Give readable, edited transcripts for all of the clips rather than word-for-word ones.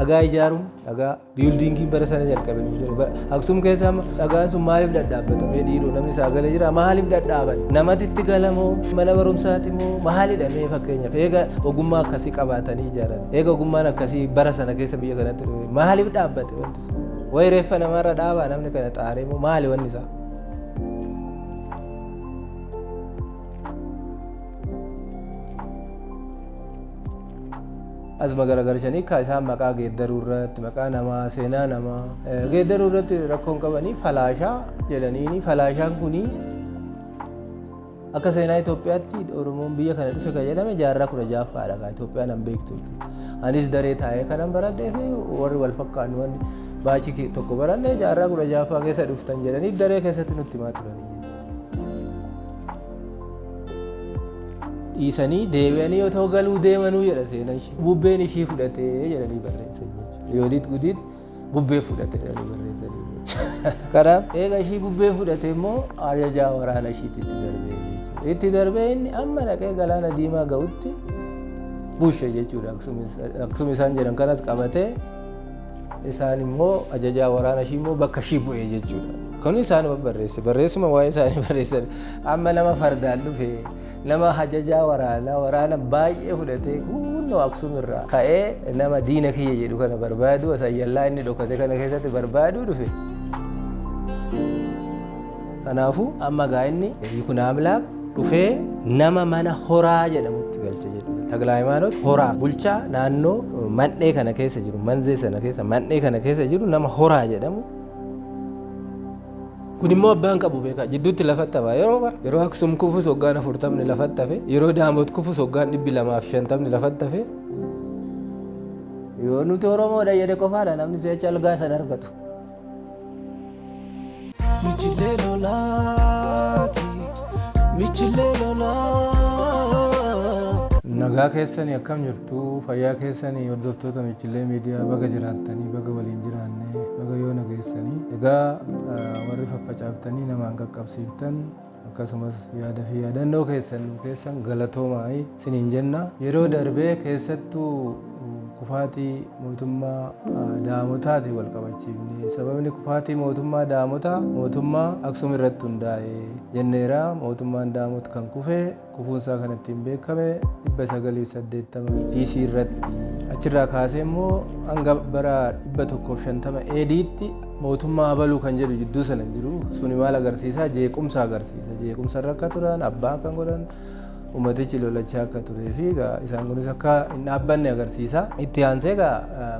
Dhagaa ijaaruun dhagaa buildingiin bara sana jalqabe nu jedhu. Aksum keessa amma dhagaan sun maaliif dhadhaabbatamee dhiiroo namni saagalee jira maaliif dhadhaaban? Namatti itti galamoo mana barumsaati moo maalidha mee fakkeenyaaf eega ogummaa akkasii qabaatanii ijaaran eega ogummaan akkasii bara sana keessa biyya kanatti dhufe maaliif dhaabbate wanti sun? Wayi reeffa namarra dhaabaa namni kana xaaree moo maali wanni isaa? Asuma garagalchanii akka isaan maqaa geeddaruu irratti maqaa namaa seenaa namaa geeddaruu irratti rakkoon qabanii falaashaa jedhaniini falaashaan kuni akka seenaa Itoophiyaatti Oromoon biyya kana dhufe kan jedhame jaarraa 16ffaadha kan Itoophiyaan an beektu jechuudha. Anis daree taa'ee kanan baradhee fi warri wal fakkaannu wanni baachii tokko baranne jaarraa 16ffaa keessa dhuftan jedhanii daree keessatti nutti himaa turanii. Dhiisanii deebi'anii otoo galuu deemanuu jedha seenaan ishii. Bubbeen ishii fudhatee jedhanii barreessan jechuudha. Yoodiit gudiit bubbee fudhate jedhanii barreessanii jechuudha. Kanaaf eega ishii bubbee fudhate immoo ajajaa waraana ishiitti itti darbee jechuudha. Itti darbee inni amma dhaqee galaana diimaa ga'utti bushe jechuudha. Aksum isaan jedhan kanas qabatee isaan immoo ajajaa waraana ishii immoo bakka ishii bu'ee jechuudha. Kun isaanuma barreesse. Barreessuma waa'ee isaanii barreessan. Amma nama fardaan dhufe, nama ajajaa waraanaa waraana baay'ee fudhatee kunnoo Aksum irraa ka'ee nama diina kiyya jedhu kana barbaadu asayyallaa inni dhokate kana keessatti barbaaduu dhufe. Kanaafuu amma gaa inni Yikuna Amlaak dhufee nama mana horaa jedhamutti galche jedhu. Taklaa Hayimaanoot horaa bulchaa naannoo mandhee kana keessa jiru manzee sana keessa mandhee kana keessa jiru nama horaa jedhamu. Kun immoo abbaan qabu beekaa jidduutti lafatti hafa yeroo bara yeroo Aksum kufus waggaan 40 lafatti hafe yeroo Daamot kufus waggaan 250 lafatti hafe. Yoo nuti Oromoodha jedhe qofaadha namni si'achi algaa sana argatu. Michilee lolaati, michilee lolaa. Nagaa keessanii akkam jirtu fayyaa keessanii hordoftoota Michilee Miidiyaa baga jiraattanii baga waliin jiraanne baga yoona geessanii egaa warri faffacaaftanii namaan qaqqabsiiftan akkasumas yaada fi yaadannoo keessan nu keessan galatoomaa isiniin jenna. Yeroo darbee keessattuu kufaatii mootummaa Daamotaatiin wal qabachiifne. Sababni kufaatii mootummaa Daamotaa mootummaa Aksum irratti hundaa'e jenneera. Mootummaan Daamot kan kufe kufuun isaa kan ittiin beekame 980 BC irratti. Achirraa kaasee immoo hanga bara 150 AD'tti mootummaa abaluu kan jedhu jidduu sana hin jiru. Suni maal agarsiisa? Jeequmsa agarsiisa. Jeequmsa irra akka turan, abbaa akka godhan, ummatichi lolachaa akka turee fi egaa isaan kunis akka hin dhaabbanne agarsiisa. Itti aansee egaa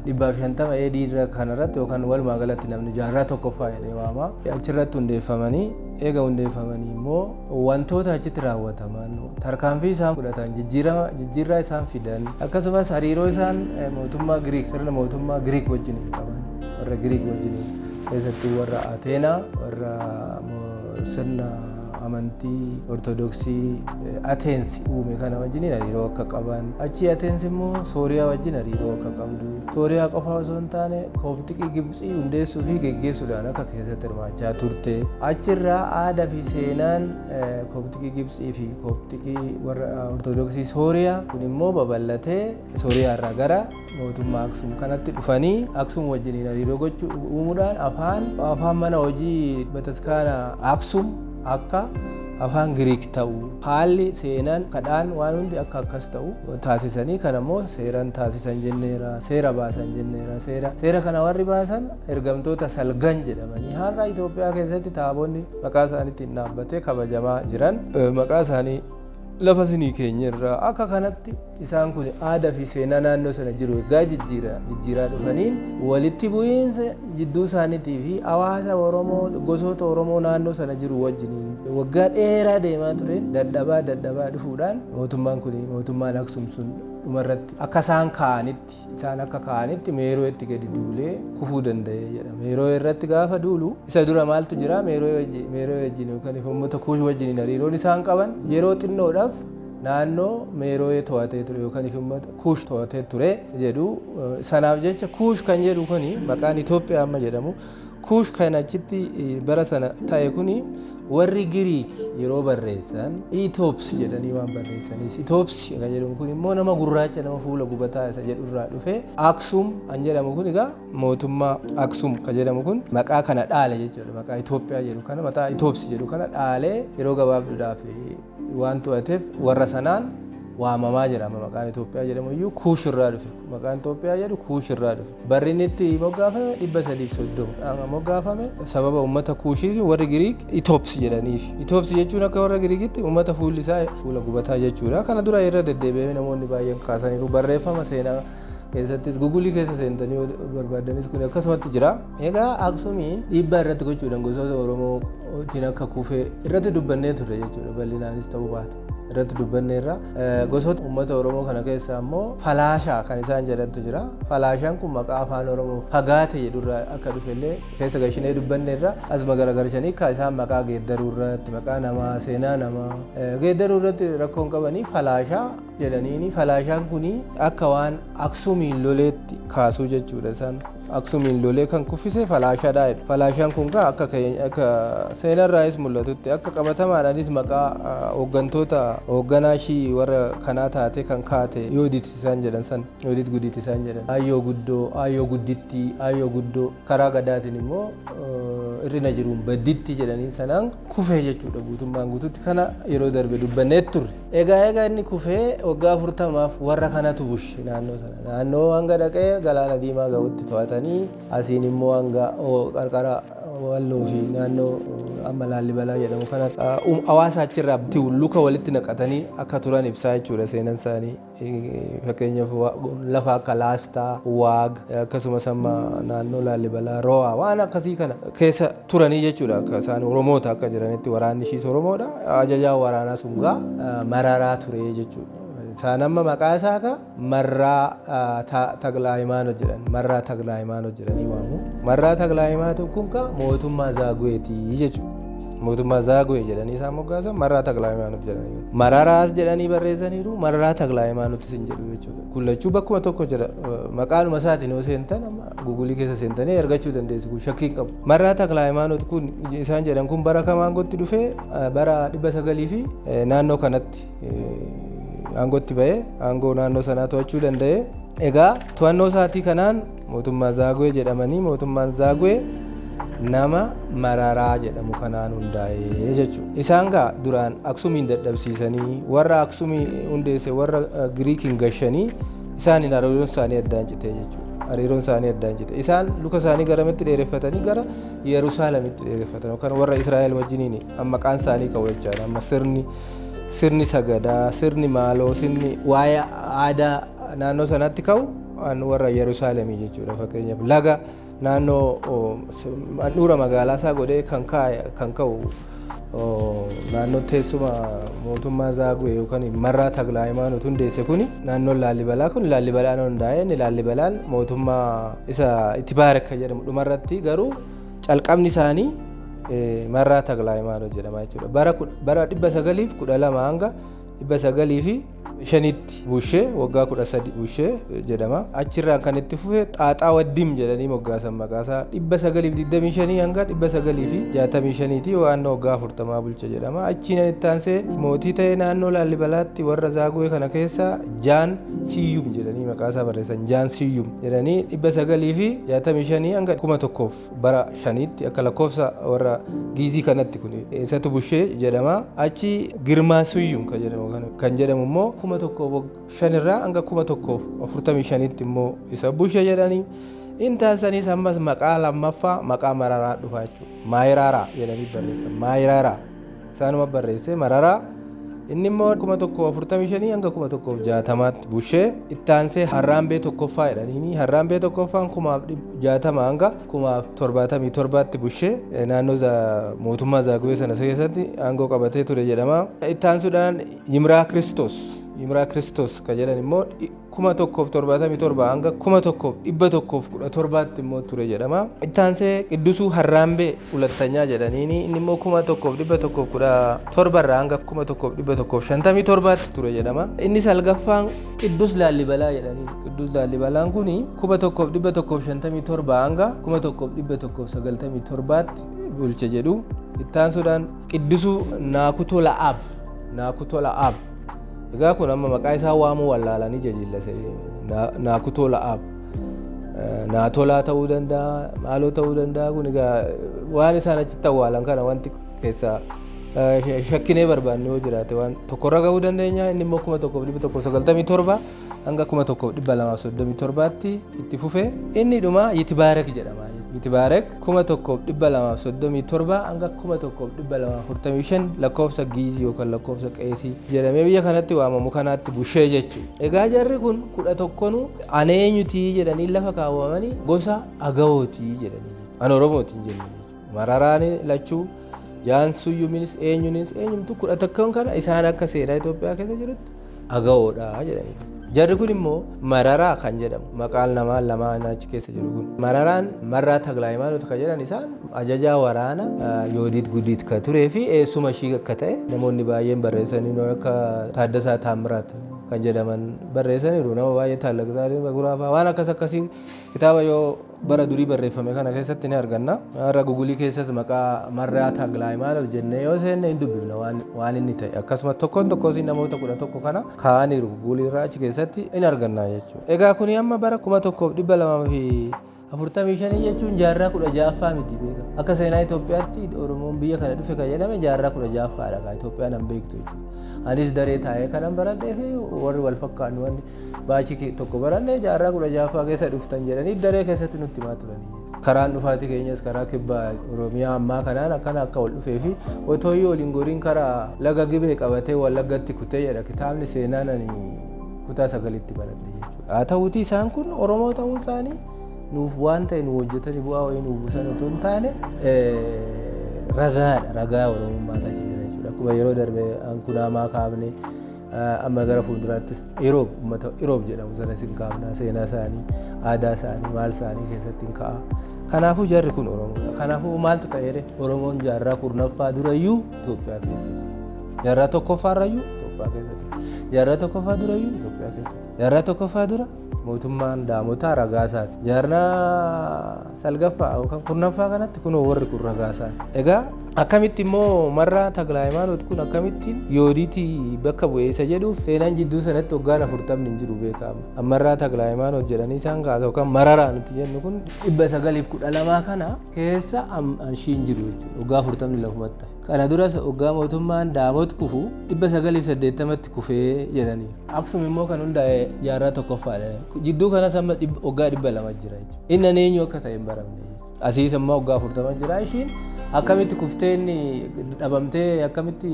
150 AD irra kanarratti yookaan walumaa galatti namni jaarraa tokkoffaa jedhee waama. Achirratti hundeeffamanii eega hundeeffamanii immoo wantoota achitti raawwataman, tarkaanfii isaan fudhatan, jijjiirama jijjiirraa isaan fidan, akkasumas hariiroo isaan mootummaa Giriik sirna mootummaa Giriik wajjiniin qaban warra Giriik wajjiniin keessattuu warra Ateenaa warra sirna amantii Ortodoksii Ateensi uume kana wajjiniin hariiroo akka qaban, achii Ateensi immoo Sooriyaa wajjin hariiroo akka qabdu, Sooriyaa qofa osoo hin taane Kooptikii Gibxii hundeessuu fi geggeessuudhaan akka keessatti hirmaachaa turte, achirraa aadaa fi seenaan Kooptikii Gibxii fi Kooptikii warra Ortodoksii Sooriyaa kun immoo babal'atee Sooriyaa irraa gara mootummaa Aksum kanatti dhufanii Aksum wajjiniin hariiroo gochuu uumuudhaan afaan afaan mana hojii bataskaana Aksum akka afaan Giriik ta'u haalli seenaan kadhaan waan hundi akka akkas ta'u taasisanii kana immoo seeran taasisan jenneera seera baasan jenneera seera seera kana warri baasan ergamtoota salgan jedhamanii har'a Itoophiyaa keessatti taabonni maqaa isaaniitiin dhaabbatee kabajamaa jiran maqaa isaanii lafa sinii keenyerra akka kanatti isaan kun aadaa fi seenaa naannoo sana jiru egaa jijjiiraa dhufaniin walitti bu'iinsa jidduu isaaniitii fi hawaasa Oromoo gosoota Oromoo naannoo sana jiru wajjiniin waggaa dheeraa deemaa tureen dadhabaa dadhabaa dhufuudhaan mootummaan kun mootummaan Aksum sun dhumarratti akka isaan kaa'anitti isaan akka kaa'anitti Meeroo itti gadi duulee kufuu danda'e jedhama. Meeroo irratti gaafa duulu isa dura maaltu jira Meeroo wajjin yookaan uummata Kuush wajjin hariiroon isaan qaban yeroo xinnoodhaaf naannoo Meeroo'ee to'atee ture yookaan uummata Kuush to'atee ture jedhu. Sanaaf jecha Kuush kan jedhu kuni maqaan Itoophiyaa amma jedhamu Kuush kan achitti bara sana ta'e kuni Warri Giriik yeroo barreessan Itoops jedhanii waan barreessanis, Itoops kan jedhamu kun immoo nama gurraacha, nama fuula gubataa isa jedhu irraa dhufe. Aksum kan jedhamu kun egaa mootummaa Aksum kan jedhamu kun maqaa kana dhaale jechuudha. Maqaa Itoophiyaa jedhu kana, maqaa Itoops jedhu kana dhaalee yeroo gabaabduudhaaf waan to'ateef warra sanaan waamamaa jira. Amma maqaan Itoophiyaa jedhamu iyyuu Kuush irraa dhufe. Maqaan Itoophiyaa jedhu Kuush irraa dhufe. Barri inni itti moggaafame 330 moggaafame. Sababa uummata Kuushii warri Giriik Itoops jedhaniif. Itoops jechuun akka warra Giriikitti uummata fuulli isaa fuula gubataa jechuudha. Kana dura irra deddeebi'amee namoonni baay'een kaasaniiru. Barreeffama seenaa keessattis, Gugulii keessa seentanii yoo barbaadanis kun akkasumatti jira. Egaa Aksumiin dhiibbaa irratti gochuudhaan gosoota Oromootiin akka kufee irratti dubbannee turre jechuudha, bal'inaanis ta'uu baatu. Irratti dubbanne irra gosoota uummata Oromoo kana keessaa immoo Falaashaa kan isaan jedhantu jira. Falaashaan kun maqaa afaan Oromoo fagaate jedhurraa akka dhufellee keessa gashinee dubbanne irra. Asuma garagalchanii akka isaan maqaa geeddaruu irratti, maqaa namaa, seenaa namaa geeddaruu irratti rakkoon qabanii Falaashaa jedhaniini. Falaashaan kuni akka waan Aksumiin loleetti kaasuu jechuudha isaan. Aksumiin lolee kan kuffise Falaashaadha. Falaashaan kun gaa akka seenarraayis mul'atutti, akka qabatamaadhaanis maqaa hooggantoota hoogganaa ishii warra kanaa taate kan kaate Yoodit isaan jedhan san, Yoodit Gudit isaan jedhan, Aayyoo Guddoo, Aayyoo Gudditti, Aayyoo Guddoo, karaa Gadaatiin immoo hir'ina jiruun badditti jedhanii sanaan kufee jechuudha guutummaan guututti. Kana yeroo darbe dubbannee turre. Egaa inni kufee waggaa 40f warra kanatu bushe naannoo sana. Naannoo hanga dhaqee galaana diimaa ga'utti to'atanii, asiin immoo hanga qarqara Walloo fi naannoo amma Laallibalaa jedhamu kana hawaasa achirraa luka walitti naqatanii akka turan ibsaa jechuudha seenan isaanii. Fakkeenyaaf lafa akka Laastaa, Waag, akkasumas amma naannoo Laallibalaa, Ro'aa waan akkasii kana keessa turanii jechuudha. Akka isaan Oromoota akka jiranitti waraanni ishiis Oromoodha. Ajajaan waraanaa sun gaa Mararaa ture jechuudha. Isaan amma maqaa isaa ka Marraa Taglaa Hayimaanot jedhan. Marraa Taglaa Hayimaanot jedhanii waamu. Marraa Taglaa Hayimaanot kun ka mootummaa Zaaguweetii jechuudha. Mootummaa Zaaguwee jedhanii isaan moggaasan, Marraa Taglaa Hayimaanot jedhanii. Mararaas jedhanii barreessaniiru, Marraa Taglaa Hayimaanotis hin jedhu jechuudha. Kun lachuu bakkuma tokko jira. Maqaanuma isaatiin yoo seentan, amma Gugulii keessa seentanii argachuu dandeessu, kun shakkii hin qabu. Marraa Taglaa Hayimaanot kun isaan jedhan kun bara kam aangootti dhufee? Bara 900 fi naannoo kanatti aangootti ba'ee aangoo naannoo sanaa to'achuu danda'e. Egaa to'annoo isaatii kanaan mootummaa Zaaguwee jedhamanii, mootummaan Zaaguwee nama Mararaa jedhamu kanaan hundaa'e jechuudha. Isaan gaa duraan Aksumiin dadhabsiisanii, warra Aksumii hundeesse warra Giriikiin gashanii, isaaniin hariiroon isaanii addaan citee jechuudha. Hariiroon isaanii addaan cite. Isaan luka isaanii garamitti dheereffatanii? Gara Yerusaalemitti dheereffatan yookaan warra Israa'el wajjiniin maqaan isaanii ka'u jechaadha. Amma sirni sagadaa, sirni maaloo, sirni waa'ee aadaa naannoo sanatti ka'u warra Yerusaalemii jechuudha. Fakkeenyaaf laga naannoo handhuura magaalaa isaa godhee kan kaa'e kan ka'u naannoo teessuma mootummaa Zaaguwee yookaan Marraa Taglaa Hayimaanot hundeesse kuni naannoon Laallibalaa kun Laallibalaan hundaa'e. Inni Laallibalaan mootummaa isa itti baarakka jedhamu dhumarratti, garuu calqabni isaanii Marraa Taglaa Hayimaanot jedhama jechuudha. Bara 912 hanga 905tti bushee, waggaa 13 bushee jedhama. Achirraan kan itti fufe Xaaxaa Waddim jedhanii moggaasan maqaasaa, 925 hanga 965ti, waan waggaa 40 bulche jedhama. Achiin itti aansee mootii ta'e naannoo Laallibalaatti warra Zaaguwee kana keessa Jaan Siyyum jedhanii maqaasaa barreessan. Jaan Siyyum jedhanii 965 hanga 1000 bara shaniitti akka lakkoofsa warra Giizii kanatti kun eessatti bushee jedhama. Achi Girmaa Suyyum kan jedhamu immoo 1005rraa hanga 1045tti immoo isa bushee jedhanii. Intaasaniis ammas maqaa lammaffaa maqaa Mararaa dhufa jechuudha. Maayiraaraa jedhanii barreessan. Maayiraaraa isaanuma barreesse Mararaa. Inni immoo 1045 hanga 1060tti bushee. Ittaansee Harraambee tokkoffaa jedhanii, Harraambee tokkoffaan 1060 hanga 1077tti bushee, naannoo mootummaa Zaaguwee sana keessatti aangoo qabatee ture jedhama. Ittaansuudhaan Yimraa Kiristoos, Yimraa Kiristoos kan jedhan immoo 1077 hanga 1117tti immoo ture jedhama. Ittaansee Qiddusuu Harraambee Hulattanyaa jedhaniini, inni immoo 1117 irraa hanga 1157tti ture jedhama. Inni salgaffaan Qiddus Laallibalaa jedhanii. Qiddus Laallibalaan kuni 1157 hanga 1197tti bulche jedhu. Ittaansuudhaan Qiddisuu Naakutoo La'aab. Naakutoo La'aab. Egaa kun amma maqaa isaa waamuu wallaalanii jajillase. Naakutoo La'aab. Naatolaa ta'uu danda'a, maaloo ta'uu danda'a. Kun egaa waan isaan achitti awwaalan kana wanti keessaa shakkinee barbaanne yoo jiraate waan tokkorra gahuu dandeenya. Inni immoo 1197 hanga 1237tti itti fufe. Inni dhuma Yitibaarek jedhama. Yitibaarek 1237 hanga 1245 lakkoofsa Giizii yookaan lakkoofsa Qeesii jedhamee biyya kanatti waamamu kanaatti bushee jechuudha. Egaa jarri kun 11nuu ani eenyutii jedhanii lafa kaawwamanii gosa Agawootii jedhanii jechuudha. An Oromootiin jenne jechuudha. Mararaan lachuu Jaan Suyyuminis eenyunis eenyumtu 11n kana isaan akka seenaa Itoophiyaa keessa jirutti Agawoodha jedhanii. Jarri kun immoo Mararaa kan jedhamu maqaan namaa lamaan achi keessa jiru kun. Mararaan Marraa Taglaayimaanot kan jedhan isaan ajajaa waraana Yoodiit Gudiit kan turee fi eessuma ishii akka ta'e namoonni baay'een barreessanii akka Taaddasaa Taammiraat kan jedhaman barreessaniiru. Nama baay'ee Taallaqsaa Baguraa fa'aa waan akkas akkasii kitaaba yoo bara durii barreeffame kana keessatti ni arganna. Har'a Gugulii keessas maqaa Marraa Taglaayimaanot jennee yoo seenne hin dubbifna waan inni ta'e. Akkasumas tokkoon tokkoos namoota 11 kana kaa'aniiru Gugulii irraa achi keessatti hin arganna jechuudha. Egaa kuni amma bara 1245 jechuun jaarraa 16ffaa miti beeka. Akka seenaa Itoophiyaatti Oromoon biyya kana dhufe kan jedhame jaarraa 16ffaadha kan Itoophiyaan hin beektu jechuudha. Anis daree taa'ee kanan baradhee fi warri wal fakkaannu wanni baachii tokko baranne jaarraa 16ffaa keessa dhuftan jedhanii daree keessatti nutti himaa turanii. Karaan dhufaatii keenyas karaa kibba Oromiyaa ammaa kanaan akkana akka wal dhufee fi otoo waliin goriin karaa laga Gibee qabatee Wallaggatti kutee jedha kitaabni seenaan ani kutaa 9tti baradhe jechuudha. Haa ta'uutii isaan kun Oromoo ta'uu isaanii nuuf waan ta'e nu hojjetanii bu'aa wayii nuuf buusan otoo hin taane ragaadha, ragaa Oromummaa taasisa jira jechuudha. Akkuma yeroo darbe Ankunaamaa kaafne amma gara fuulduraattis Iroob, uummata Iroob jedhamu sana isin kaafna, seenaa isaanii, aadaa isaanii, maal isaanii keessatti hin ka'a. Kanaafuu jarri kun Oromoodha. Kanaafuu maaltu ta'eere Oromoon jaarraa 10ffaa durayyuu Itoophiyaa keessa ture. Jaarraa tokkoffaarrayyuu Itoophiyaa keessa ture. Jaarraa tokkoffaa durayyuu Itoophiyaa keessa ture. Jaarraa tokkoffaa dura mootummaan Daamotaa ragaa isaati. Jaarraa salgaffaa yookaan 10ffaa kanatti kunoo warri kun ragaa isaati. Egaa akkamitti immoo Marraa Taglaayimaanot kun akkamittiin Yoodiitii bakka bu'ee isa jedhuuf seenaan jidduu sanatti waggaan 40 hin jiru beekama. Marraa Taglaayimaanot jedhanii isaan kaasa yookaan Mararaa nuti jennu kun 912 kana keessa ishiin jiru jechuudha. Waggaa 40 lafumatti. Kana duras waggaa mootummaan Daamot kufu 980tti kufee jedhanii. Aksum immoo kan hundaa'e jaarraa tokkoffaadha. Jidduu kanas amma waggaa 200 jira jechuudha. Inni eenyu akka ta'e hin baramne jechuudha. Asiis immoo waggaa 40 jira. Ishiin akkamitti kuftee inni dhabamtee akkamitti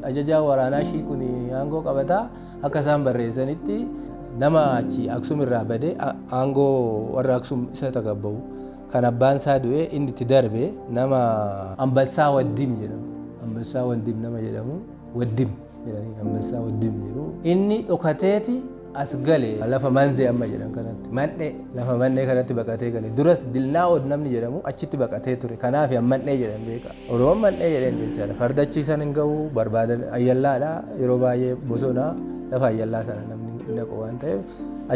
ajajaa waraanaa ishii kun aangoo qabataa akka isaan barreessanitti nama achi Aksum irraa badee aangoo warra Aksum isa takabba'u kan abbaan isaa du'ee inni itti darbe nama Ambassaa Waddim jedhamu. Ambassaa Waddim nama jedhamu Waddim jedhanii Ambassaa Waddim jedhu. Inni dhokateeti as gale lafa Manzee amma jedhan kanatti Mandhee lafa Mandhee kanatti baqatee gale. Duras Dilnaa'od namni jedhamu achitti baqatee ture. Kanaaf Mandhee jedhan beeka. Oromoon Mandhee jedhan jechaadha. Fardachi san hin ga'u barbaadan ayyallaadha. Yeroo baay'ee bosona lafa ayyallaa sana namni hin dhaqu waan ta'eef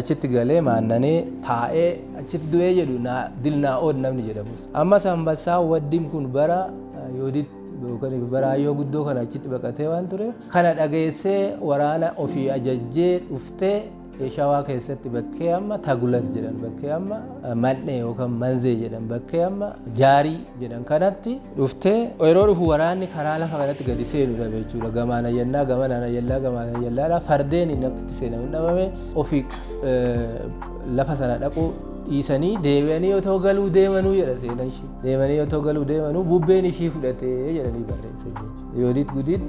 achitti galee maannanee taa'ee achitti du'ee jedhu Dilnaa'od namni jedhamus. Ammas Ambassaa Waddim kun bara Yooditti yookaan bara Ayyoo guddoo kana achitti baqatee waan ture kana dhageessee waraana ofii ajajjee dhuftee Shawaa keessatti bakkee amma Tagulat jedhan bakkee amma Mandhee yookaan Manzee jedhan bakkee amma Jaarii jedhan kanatti dhuftee yeroo dhufu waraanni karaa lafa kanatti gadi seenu dhabe jechuudha. Gamaan ayyannaa gamanaan ayyallaa gamaan ayyallaadha. Fardeen inni akka itti seenamu dhabame ofii lafa sana dhaquu dhiisanii deebi'anii otoo galuu deemanuu jedha seenaan ishii. Deemanii otoo galuu deemanuu bubbeen ishii fudhatee jedhanii barreessan jechuudha. Yoodiit Gudiit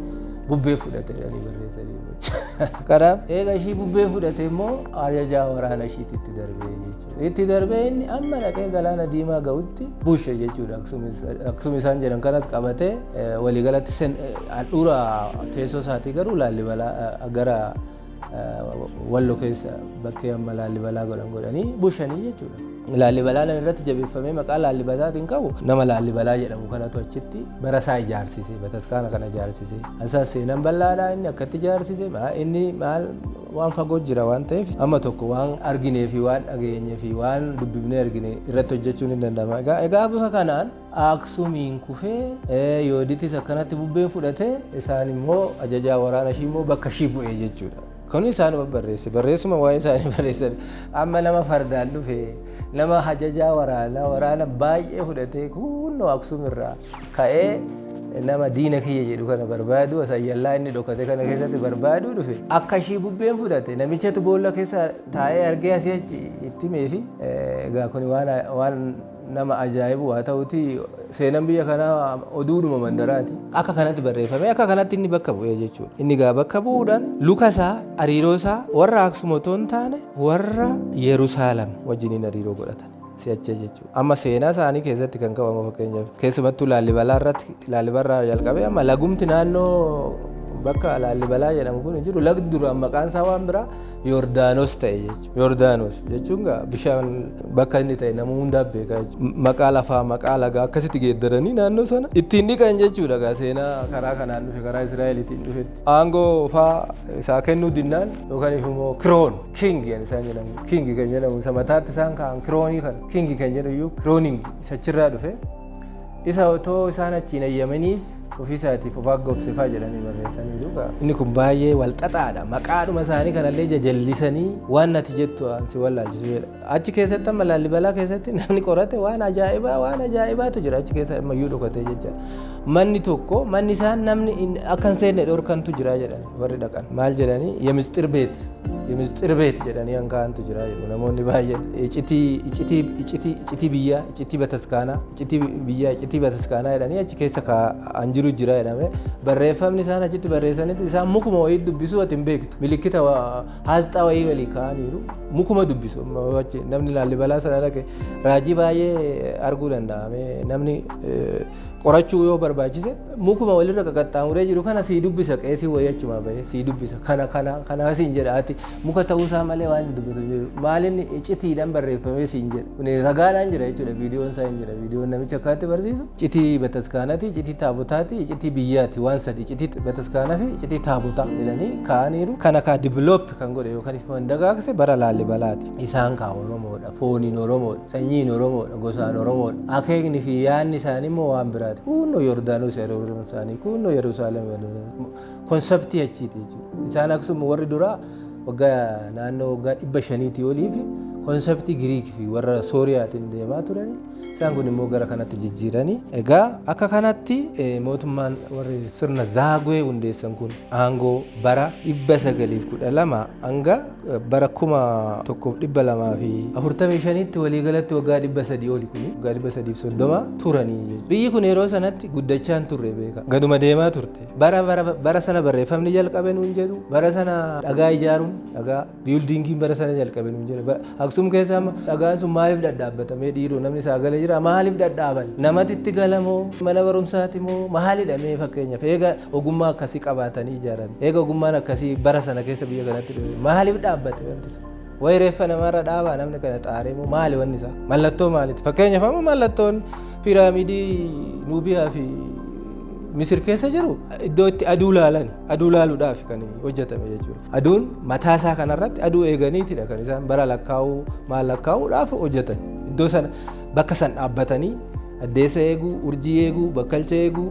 bubbee fudhate jedhanii barreessanii jechuudha. Kanaaf eega ishii bubbee fudhate immoo ajajaa waraana ishiitti itti darbee jechuudha. Itti darbee inni amma dhaqee galaana diimaa ga'utti bushe jechuudha. Aksum isaan jedhan kanas qabatee waliigalatti handhuura teessoo isaatii garuu Laallibalaa gara Wallo keessa bakkee amma Laallibalaa godhan godhanii bushanii jechuudha. Laallibalaa nama irratti jabeeffamee maqaa Laallibalaatiin qabu nama Laallibalaa jedhamu kanatu achitti bara isaa ijaarsise, bataskaana kana ijaarsise. Ansaan seenaan bal'aadhaa, inni akkatti ijaarsise inni maal waan fagoo jira waan ta'eef, amma tokko waan arginee fi waan dhageenyee fi waan dubbifnee argine irratti hojjechuun hin danda'ama. Egaa bifa kanaan Aksumiin kufee, Yooditis akkanatti bubbeen fudhatee, isaan immoo ajajaa waraana ishii immoo bakka ishii bu'ee jechuudha. Kun isaanuma barreesse, barreessuma waa'ee isaanii barreessan. Amma nama fardaan dhufe, nama ajajaa waraanaa, waraana baay'ee fudhatee kunnoo Aksum irraa ka'ee nama diina kiyya jedhu kana barbaadu, asayyallaa inni dhokate kana keessatti barbaaduu dhufe, akka ishii bubbeen fudhate namichatu boolla keessa taa'ee argee asii achi itti himeefi. Egaa kun waan nama ajaa'ibu haa ta'uti, seenaan biyya kanaa oduudhuma mandaraati. Akka kanatti barreeffame, akka kanatti inni bakka bu'ee jechuudha. Inni egaa bakka bu'uudhaan luka isaa, hariiroo isaa warra Aksum otoo hin taane warra Yerusaalem wajjiniin hariiroo godhatan si'achee jechuudha. Amma seenaa isaanii keessatti kan qabamu, fakkeenyaaf keessumattuu Laallibalaa irratti, Laallibalaa jalqabee amma lagumti naannoo bakka Laallibalaa jedhamu kun jiru, lagdi duraan maqaan isaa waan biraa Yordaanos ta'e jechuudha. Yordaanos jechuun bishaan bakka inni ta'e nama hundaaf beekaa jechuudha. Maqaa lafaa, maqaa lagaa akkasitti geeddaranii naannoo sana ittiin dhiqan jechuudha. Gaa seenaa karaa kanaan dhufe, karaa Israa'eliitiin dhufetti. Aangoo faa isaa kennuu dinnaan yookaan immoo crown king kan isaan jedhamu, king kan jedhamu isa mataatti isaan kaa'an crownii kana, king kan jedhu iyyuu crowning isa achirraa dhufe, isa otoo isaan achiin ayyamaniif ofii isaatiif of aggoobse faa jedhanii barreessaniiru. Inni kun baay'ee wal xaxaadha. Maqaadhuma isaanii kanallee jajallisanii waan nati jettu ansi wallaalchisu jedha. Achi keessatti, amma Laallibalaa keessatti namni qorate waan ajaa'ibaa, waan ajaa'ibaatu jira achi keessa ammayyuu dhokatee jecha. Manni tokko, manni isaan namni akka hin seenne dhorkantu jira jedhani warri dhaqan. Maal jedhanii, የምስጢር ቤት, የምስጢር ቤት jedhanii hankaantu jira jedhu namoonni baay'een. Icitii, icitii, icitii, icitii biyyaa, icitii bataskaanaa, icitii biyyaa, icitii bataskaanaa jedhanii achi keessa kaa'an jiru jira jedhame. Barreeffamni isaan achitti barreessanitti isaan mukuma wayii dubbisuu ati hin beektu. Milikkita haasxaa wayii walii kaa'aniiru, mukuma dubbisu. Achi namni Laallibalaa sana dhaqe raajii baay'ee arguu danda'ame. Namni qorachuu yoo barbaachise mukuma walirra qaqaxxaamuree jiru kana sii dubbisa, qeesii wayii achuma bahee sii dubbisa. Kana kana kana siin jedha, ati muka ta'uusaa malee waan inni dubbatu hin jiru. Maalinni icitiidhaan barreeffamee siin jedha. Kun ragaadhaan jira jechuudha, viidiyoon isaa hin jira, viidiyoon namicha akkaatti barsiisu. Icitii bataskaanaati, icitii taabotaati, icitii biyyaati, waan sadi, icitii bataskaanaa fi icitii taabotaa jedhanii kaa'aniiru. Kana kaa develop kan godhe yookaan ifman dagaagse bara Laallibalaati. Isaan kaa Oromoodha, fooniin Oromoodha, sanyiin Oromoodha, gosaan Oromoodha. Akeekni fi yaadni isaanii immoo waan biraati. Kunnoo Yordaanos yeroo isaanii, kunnoo Yerusaalem, conceptii achiiti jechuudha. Isaan Aksum warri duraa waggaa naannoo waggaa 500tii olii fi conceptii Giriik fi warra Sooriyaatiin deemaa turani. Isaan kun immoo gara kanatti jijjiiranii. Egaa akka kanatti mootummaan warri sirna Zaagwee hundeessan kun aangoo bara 912 hanga bara 1245tti, waliigalatti waggaa 300 oli, kuni waggaa 330 turanii jechuudha. Biyyi kun yeroo sanatti guddachaa hin turre, beeka. Gaduma deemaa turte. Bara sana barreeffamni jalqabe nuun jedhu, bara sana dhagaa ijaaruun, dhagaa buildingiin bara sana jalqabe nuun jedhu. Aksum keessa amma dhagaan sun maaliif dhadhaabbatamee? Dhiiroo, namni sagalee jira, maaliif dhadhaaban? Namatti itti galamoo, mana barumsaati moo maalidha? Mee fakkeenyaaf eega ogummaa akkasii qabaatanii ijaaran, eega ogummaan akkasii bara sana keessa biyya kanatti dhufe, maaliif dhaabbate wanti sun? Wayi reeffa namarra dhaabaa, namni kana xaaree moo maali wanni isaa? Mallattoo maaliiti? Fakkeenyaaf amma mallattoon piiraamidii Nuubiyaa fi Misir keessa jiru iddoo itti aduu laalan, aduu laaluudhaaf kan hojjetame jechuudha. Aduun mataa isaa kanarratti aduu eeganiitidha kan isaan bara lakkaa'uu, maal lakkaa'uudhaaf hojjetan. Iddoo sana, bakka san dhaabbatanii addeessa eeguu, urjii eeguu, bakkalcha eeguu,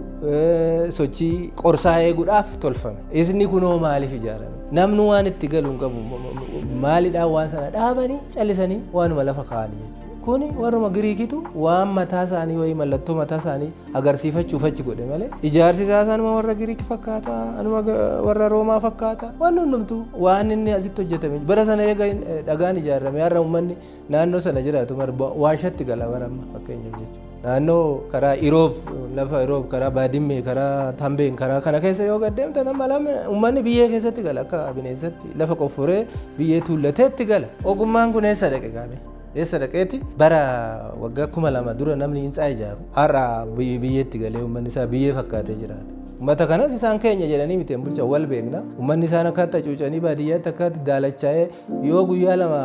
sochii qorsaa eeguudhaaf tolfame. Isni kunoo maaliif ijaarame? Namni waan itti galu hin qabu. Maalidhaan waan sana dhaabanii callisanii waanuma lafa kaa'anii jechuudha. Kuni warruma Giriikitu waan mataa isaanii wayii, mallattoo mataa isaanii agarsiifachuuf achi godhe malee, ijaarsi isaa sanuma warra Giriik fakkaata, anuma warra Roomaa fakkaata. Waan hundumtuu waan inni asitti hojjetame bara sana eega dhagaan ijaarame, har'a uummanni naannoo sana jiraatu waashatti gala bara amma fakkeenyaaf jechuudha. Naannoo karaa Iroob, lafa Iroob, karaa Baadimmee, karaa Tambeen, karaa kana keessa yoo gaddeemtan, amma lama uummanni biyyee keessatti gala, akka bineensatti lafa qofforee biyyee tuullateetti gala. Ogummaan kun eessa dhaqe gaame? Eessa dhaqeeti bara waggaa 2000 dura namni hintsaa ijaaru har'a biyyeetti galee uummanni isaa biyyee fakkaatee jiraata? Uummata kanas isaan keenya jedhanii miti hin bulchan, wal beekna. Uummanni isaan akkatti hacuucanii baadiyyaatti akkatti daalachaa'ee yoo guyyaa lama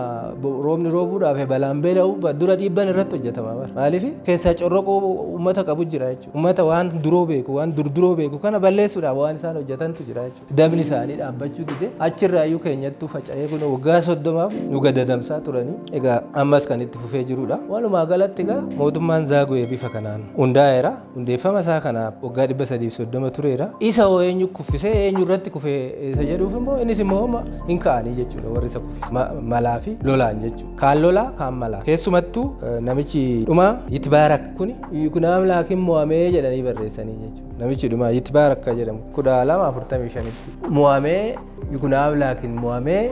roobni roobuudhaaf balaan beela'u dura dhiibban irratti hojjetama bara. Maaliif keessaa corroquu uummata qabu jira jechuudha. Uummata waan duroo beeku, waan durduroo beeku kana balleessuudhaaf waan isaan hojjetantu jira jechuudha. Dabni isaanii dhaabbachuu dide, achirraayyuu keenyattuu faca'ee kun waggaa 30f nu gadadamsaa turanii, egaa ammas kan itti fufee jirudha. Walumaa galatti egaa mootummaan Zaaguwee bifa kanaan hundaa'eera. Hundeeffama isaa kanaaf waggaa 330 tureera. Isa hoo eenyu kuffisee, eenyu irratti kufee isa jedhuuf immoo, innis immoo hin ka'anii jechuudha warri isa kuffise. Malaa fi lolaan jechuudha. Kaan lolaa, kaan malaa. Keessumattuu namichi dhumaa Yitbaarak kuni Yikunaamlaakiin mo'amee jedhanii barreessanii jechuudha. Namichi dhumaa Yitbaarak kan jedhamu 1245tti mo'amee, Yikunaamlaakiin mo'amee,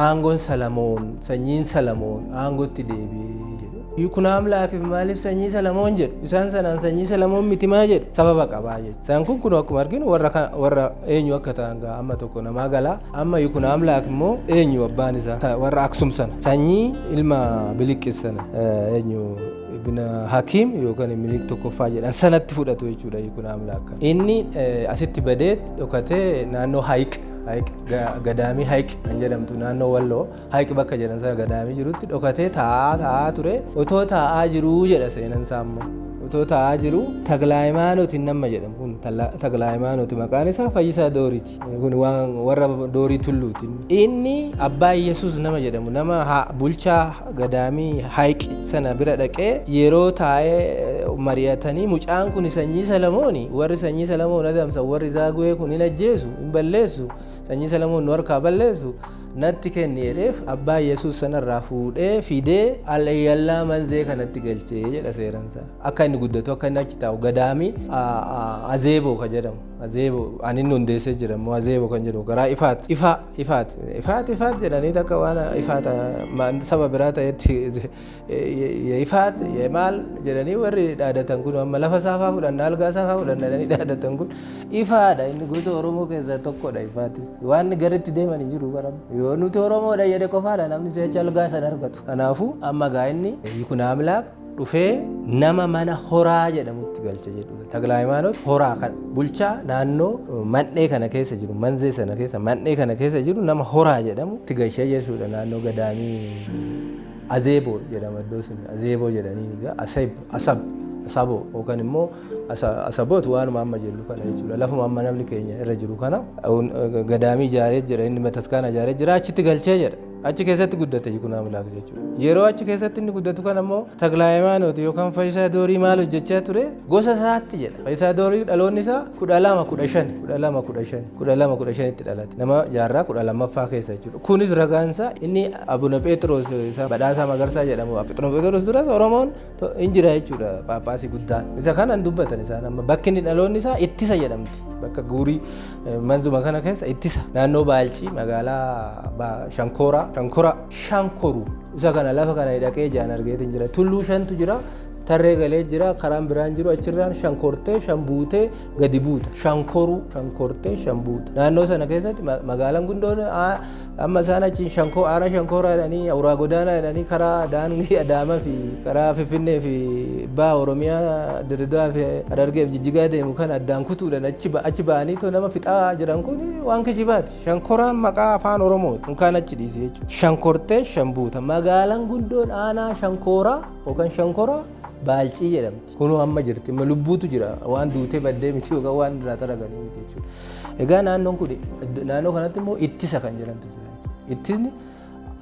aangoon Salamoon, sanyiin Salamoon aangootti deebi'ee jedhu. Yikunaamlaakiif maaliif sanyii Salamoon jedhu? Isaan sanaan sanyii Salamoon miti maa jedhu? Sababa qabaa jechuudha. Isaan kun akkuma arginu warra eenyu akka ta'an gaa amma tokko namaa galaa. Amma Yikunaamlaak immoo eenyu abbaan isaa? Warra Aksum sana. Sanyii ilma Biliqqis sana, eenyu, Ibn Hakiim yookaan Minilik tokkoffaa jedhan sanatti fudhatu jechuudha Yikunaamlaak kan. Inni asitti badee dhokatee naannoo Hayiq, gadaamii Hayiq kan jedhamtu, naannoo Walloo Hayiq bakka jedhan sana gadaamii jirutti dhokatee taa'aa taa'aa ture. Otoo taa'aa jiruu jedha seenan isaa immoo. Otoo taa'aa jiruu Taglaayimaanotiin nama jedhamu kun, Taglaayimaanooti maqaan isaa, Fayyisaa Dooriiti. Kun waan warra Doorii Tulluuti. Inni abbaa Yesuus nama jedhamu, nama bulchaa gadaamii Hayiq sana bira dhaqee yeroo taa'ee mari'atanii, mucaan kun sanyii Salamooni, warri sanyii Salamoon adamsan, warri Zaaguwee kun hin ajjeesu, hin balleessu, sanyii Salamoon nu harkaa balleessu, natti kenni jedheef. Abbaa Yesuus sanarraa fuudhee fidee Alayyallaa Manzee kanatti galchee jedha seeransaa. Akka inni guddatu, akka inni achi taa'u, gadaamii Azeeboo kan jedhamu. Azeeboo ani inni hundeessee jira immoo Azeeboo kan jedhamu karaa Ifaat, Ifaa, Ifaat, Ifaat, Ifaat jedhanii takka waan Ifaat saba biraa ta'etti Ifaat maal jedhanii warri dhaadatan kun, amma lafa saafaa fudhanna, algaa saafaa fudhanna jedhanii dhaadatan kun Ifaadha. Inni gosa Oromoo keessaa tokkodha Ifaatis. Waan garitti deeman hin jiru bara. Yoo nuti Oromoodha jedhe qofaadha namni si'achi algaa sana argatu. Kanaafuu amma gaa inni Yikunaamlaak dhufee nama mana Horaa jedhamutti galche jedhudha. Taglaayimaanot Horaa kan bulchaa naannoo mandhee kana keessa jiru, Manzee sana keessa, mandhee kana keessa jiru, nama Horaa jedhamu itti galchee jechuudha, naannoo gadaamii Azeeboo jedhama iddoo sun, Azeeboo jedhanii egaa Aseb, Asab, Asaboo yookaan immoo Asaboot, waanuma amma jennu kana jechuudha. Lafuma amma namni keenya irra jiru kana gadaamii ijaaree jira, inni bataskaana ijaaree jira, achitti galchee jedha. Achi keessatti guddate Yikunaamlaak jechuudha. Yeroo achi keessatti inni guddatu kana immoo Taglaayimaanoot yookaan Fayyisaa Doorii maal hojjechaa ture? Gosa isaatti jedha. Fayyisaa Doorii dhaloonni isaa 1215, 1215, 1215tti dhalate. Nama jaarraa 12ffaa keessa jechuudha. Kunis ragaan isaa inni Abuna Pheexiroos isa Badhaasaa Magarsaa jedhamu. Abuna Pheexiroos duras Oromoon hin jira jechuudha, Phaaphaasii guddaan. Isa kanan dubbatan isaan amma bakki inni dhaloonni isaa Ittisa jedhamti. Bakka Guurii Manzuma kana keessa Ittisa. Naannoo Baalcii, magaalaa Shankooraa, Shankora, Shankoru. Isa kana lafa kana dhaqee ijaan argeetiin jira. Tulluu shantu jira. Tarree galee jira. Karaan biraan jiru achirraan shankortee shan buutee gadi buuta. Shankoruu, shankortee shan buuta. Naannoo sana keessatti magaalaan gundoon amma isaan achiin shankoo aara Shankooraa jedhanii, Awuraa Godaanaa jedhanii, karaa daandii Adaamaa fi karaa Finfinnee fi Baha Oromiyaa, Dirridaa fi Harargee fi Jijjigaa deemu kan addaan kutuudhaan achi ba'anii too nama fixaa jiran kun waan kijibaati. Shankoraan maqaa afaan Oromooti. Unkaan achi dhiise jechuudha. Shankortee shan buuta. Magaalaan gundoon aanaa Shankooraa yookaan Shankoraa Baalcii jedhamti. Kunoo amma jirti. Amma lubbuutu jira. Waan duutee baddee miti yookaan waan irraa taraganii miti jechuudha. Egaa naannoon kun, naannoo kanatti immoo Ittisa kan jedhamtu jira jechuudha. Ittisni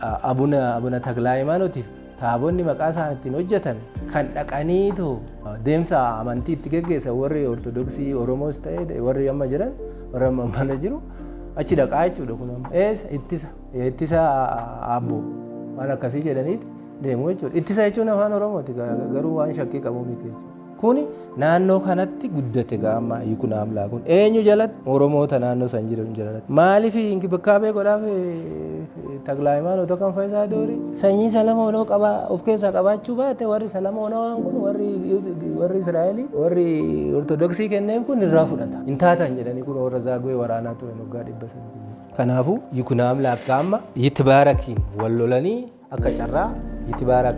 Abuna Taglaayimaanotiif taabonni maqaa isaan ittiin hojjetame kan dhaqaniitu deemsa amantii itti geggeessan, warri Ortodoksii Oromoos ta'e warri amma jiran, warri amma mana jiru achi dhaqaa jechuudha. Kun amma eessa? Ittisa, Ittisa Aabboo waan akkasii jedhaniiti deemu jechuudha. Ittisa jechuun afaan Oromooti, garuu waan shakkii qabu miti jechuudha. Kuni naannoo kanatti guddate gaa amma Yikunaamlaa kun eenyu jalatti? Oromoota naannoo san jiran jalatti. Maaliif inkibikaabee godhaaf Taglaayimaanot kan Faayisaa Doorii sanyii Salamoonoo qabaa of keessaa qabaachuu baate, warri Salamoonawaan kun, warri Israa'elii, warri Ortodoksii kenneef kun irraa fudhata. Hin taatan jedhanii kun warra Zaaguwee waraanaa turan waggaa 300. Kanaafuu Yikunaamlaak amma Yitibaarakiin wal lolanii akka carraa Yitibaarak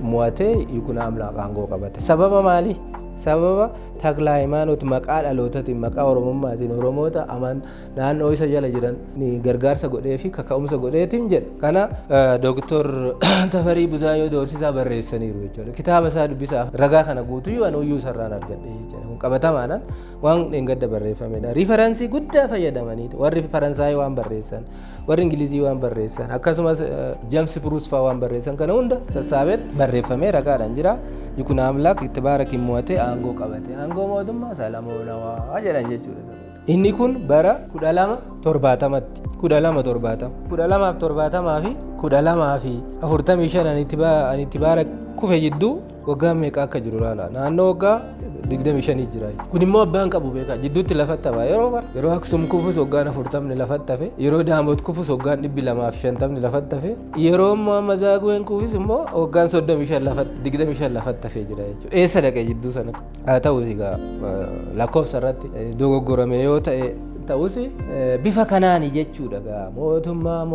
mo'atee Yikunaamlaak aangoo qabate. Sababa maali? Sababa Takla Hayimaanoot maqaa dhalootaatiin, maqaa Oromummaatiin Oromoota aman naannoo isa jala jiran gargaarsa godhee fi kaka'umsa godheetiin jedha. Kana Dooktor Tafarii Buzaayyoo Doorsisaa barreessaniiru jechuudha. Kitaaba isaa dubbisaa ragaa kana guutuyyuu anuyyuu isarraan argadhe jechuudha. Kun qabatamaadhaan waan dheengadda barreeffamedha. Reference guddaa fayyadamanii warri Faransaayii waan barreessan, warri Ingilizii waan barreessan, akkasumas James Bruce fa'aa waan barreessan kana hunda sassaabeet barreeffamee ragaadhaan jira. Yikuna Amlaak itti baarakiin mo'atee aangoo qabate. Aangoo mootummaa Salamoonawaa jedhan jechuudha. Inni kun bara 1270tti, 1270, 1270 fi 1245 ani itti baara kufe jidduu waggaa meeqa akka jiru ilaala. Naannoo waggaa 25 jira. Kun immoo abbaan qabu beekaa jidduutti lafatti hafa yeroo bara. Yeroo Aksum kufus waggaan 40 lafatti hafe, yeroo Daamot kufus waggaan 250 lafatti hafe, yeroo immoo amma Zaaguween kufus immoo waggaan 35 lafatti, 25 lafatti hafee jira jechuudha. Eessa dhaqe jidduu sana? Haa ta'u egaa, lakkoofsa irratti dogoggorame yoo ta'e ta'us bifa kanaani jechuudha. Gaa mootummaa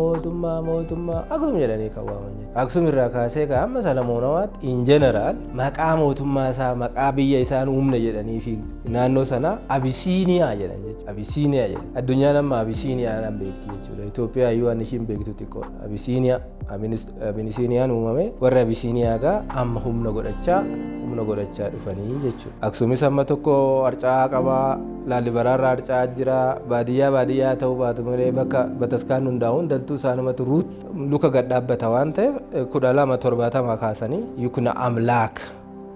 Aksum jedhanii kan waaman jechuudha. Aksum irraa kaasee gaa amma Salamoonawaatti in general maqaa mootummaa isaa, maqaa biyya isaan uumne jedhanii fi naannoo sana Abisiiniyaa jedhan jechuudha. Abisiiniyaa jedhan. Addunyaan amma Abisiiniyaadhaan beekti jechuudha. Itoophiyaa iyyuu waan ishiin beektu xiqqoodha. Abisiiniyaa, Abisiiniyaan uumame. Warri Abisiiniyaa gaa amma humna godhachaa dhufanii jechuudha. Aksumis amma tokko harca'aa qabaa, Laalibalaarraa harca'aa jira, baadiyyaa baadiyyaa ta'uu baatu malee bakka bataskaan hundaa'u hundattuu isaanumatu ruut luka gad dhaabbata waan ta'eef, 1270 kaasanii Yukuna Amlaak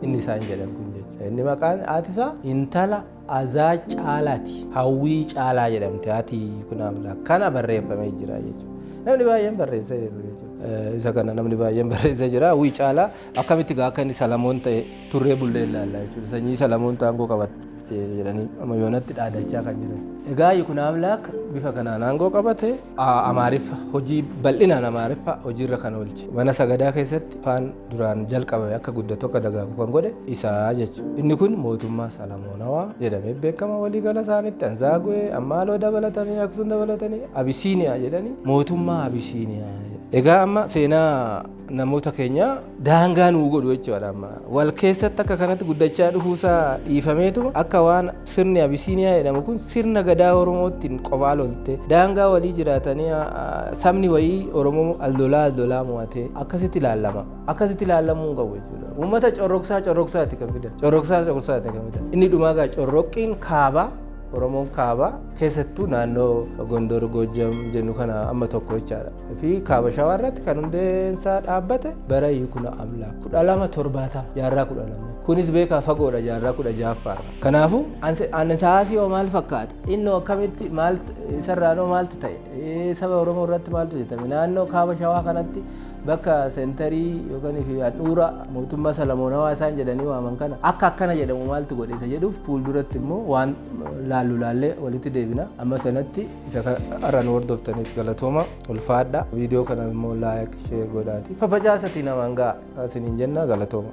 inni isaan jedhan kun jechuudha. Inni maqaan haati isaa intala Azaa Caalaati. Hawwii Caalaa jedhamte haati Yukuna Amlaak. Kana barreeffamee jira jechuudha. Namni baay'een barreessee jiru jechuudha. Isa kana namni baay'een barreessee jira. Hawwii Caalaa akkamitti gaa akka inni Salamoon ta'e turree bullee ilaallaa jechuudha. Sanyii Salamoon aangoo qabate jedhanii amma yoonatti dhaadachaa kan jiran. Egaa Yukuna Amlaak bifa kanaan aangoo qabate. Amaariffa hojii bal'inaan Amaariffa hojiirra kan oolche. Mana sagadaa keessatti afaan duraan jalqabame akka guddatu, akka dagaagu kan godhe isaa jechuudha. Inni kun mootummaa Salamoonawaa jedhamee beekama. Waliigala isaaniitti Anzaagwee, Ammaaloo dabalatanii, Aksuun dabalatanii Abisiiniyaa jedhanii, mootummaa Abisiiniyaa. Egaa amma seenaa namoota keenya daangaa nuu godhu jechuudha amma. Wal keessatti akka kanatti guddachaa dhufuusaa dhiifameetu akka waan sirni Abisiiniyaa jedhamu kun sirna gadaa Oromootiin qophaa lolte, daangaa walii jiraatanii, sabni wayii Oromoo aldolaa aldolaa mo'atee akkasitti ilaallama. Akkasitti ilaallamuu hin qabu jechuudha. Uummata corroqsaa corroqsaati kan fidan. Corroqsaa corroqsaati kan fidan. Inni dhumaa gaa corroqqiin kaabaa, Oromoon kaabaa keessattuu naannoo Gondor, Goojjam jennu kana amma tokko jechaadha. Fi kaaba Shawaa irratti kan hundeensaa dhaabbate bara Yikuna Amlaa 1270, jaarraa 12. Kunis beekaa fagoodha, jaarraa 16ffaarra. Kanaafuu ansaasii hoo maal fakkaata? Innoo akkamitti, maal isarraanoo maaltu ta'e? Saba Oromoo irratti maaltu hojjetame? Naannoo kaaba Shawaa kanatti bakka center yookaan fi handhuura mootummaa Salamoonawaa isaan jedhanii waaman kana akka akkana jedhamu maaltu godhe isa jedhuuf fuulduratti immoo waan laallu laallee walitti deebina. Amma sanatti isa har'a nu hordoftaniif galatooma, ulfaadha. Viidiyoo kana immoo like, share godhaati. Faffacaasatii namaan ga'a isiniin jenna, galatooma.